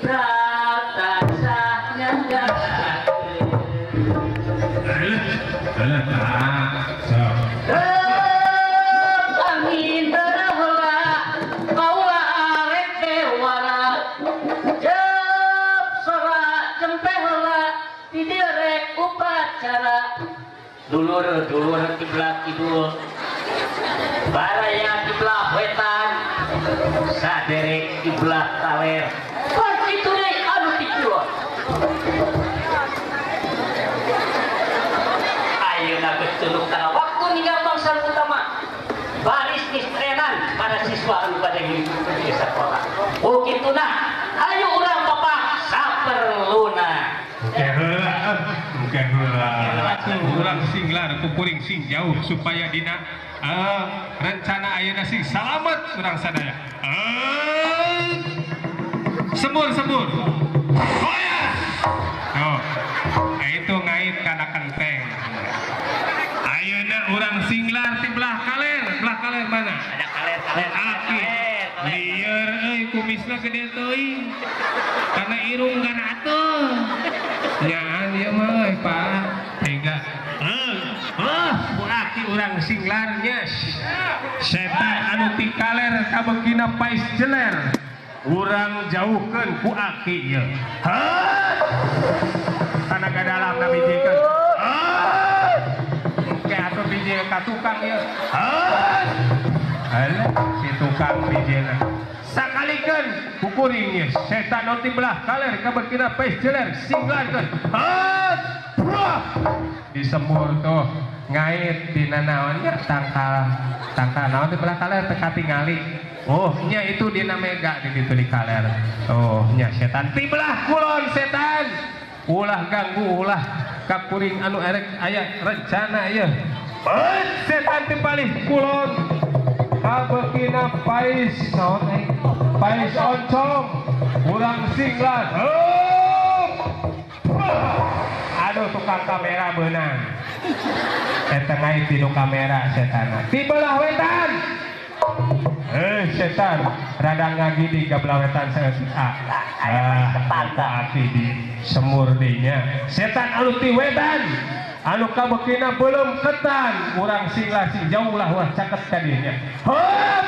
putra tansah nyanggarakeun. Alah alah sok. Angin heula kaula arek dewara jep sora cempe heula di dieu rek upacara. Dulur-dulur kiblat kidul, baraya kiblat wetan, saderek kiblat kaler. Pan kitu deui anu ti kulon. Ayeuna geus tunuk kana waktu ninggal bangsa utama. Baris istrenan para siswa anu bade ngikuti di sekolah. Oh kituna, ayo urang bapak saperluna. Oke heula, oke heula. Urang singlar kukuring sing jauh supaya dina rencana ayeuna sing salamet urang sadaya. Sembur sembur. Goyah. Oh, itu ngait kana kenteng. Ayeuna urang singlar ti belah kaler mana? Ada kaler kaler. Aki. Lieur euy kumisna gede teuing. Kana irung kana atuh. Nyaan ieu mah euy Pak. Tega. Bu aki urang singlarnya. Setan anu ti kaler kabeukina pais jeler. Urang jauhkeun ku aki ieu. Kana gadalam na bijikeun. Engke atuh bijil ka tukang ieu. Alah si tukang bijilna. Sakalikeun kukuring ieu setan anu ti belah kaler kabeukina pais jeler singlarkeun. Disemur tuh ngait dina naon nya tangkal tangkal naon di belah kaler teu katingali. Oh nya itu dina mega di ditu di kaler. Oh nya setan ti belah kulon setan. Ulah ganggu ulah kakuring anu erek aya rencana ieu. Setan ti palih kulon kabeukina pais naon euy? Pais oncom urang singlar. Aduh tukang kamera beunang. Eta ngait dinu kamera setan. Ti belah wetan. Setan rada ngagidi ka belah wetan saeutik ah. Aki di semur dinya. Setan anu ti wetan. Anu kabeukina belum ketan. Urang singlah sing jauh lah ulah caket ka dinya. Heup.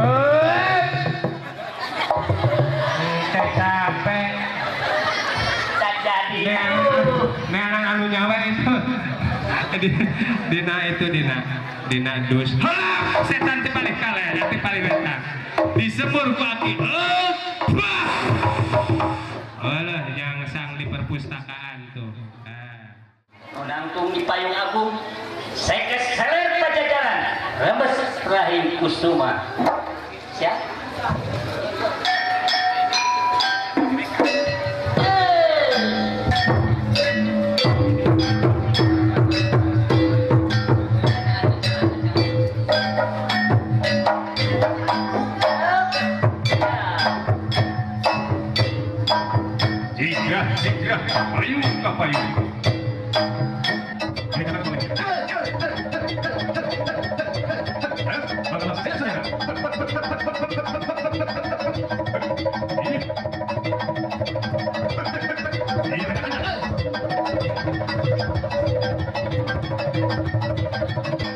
Heup. Teh capek. Jadi neangan anu nyawa itu dina itu dina dina dus. Heup, setan ti palih kaler ti palih wetan disemur ku aki. Alah yang sang di perpustakaan tuh. Nangtung di payung agung sekes seler pajajaran rembes rahim kusuma. Siap. Jigrah, payung ka payung.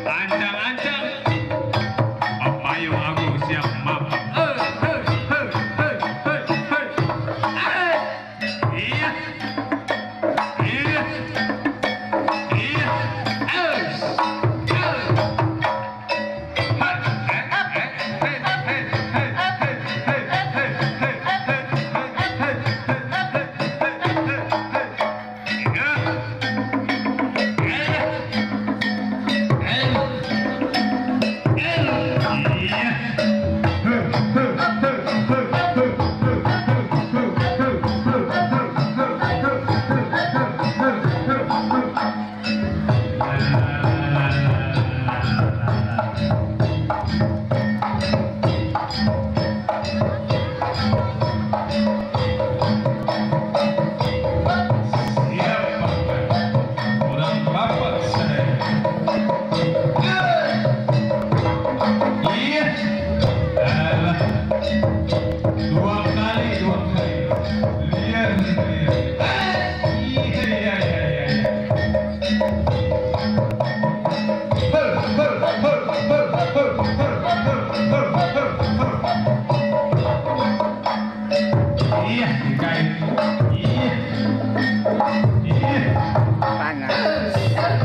Ancang-ancang, payung agung siap mapak. Iya. Iya. kali, dua kali. Liar, liar. Iya, iya, iya, iya. Iya, guys. Iya. Iya. Panas. Iya.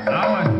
Awas.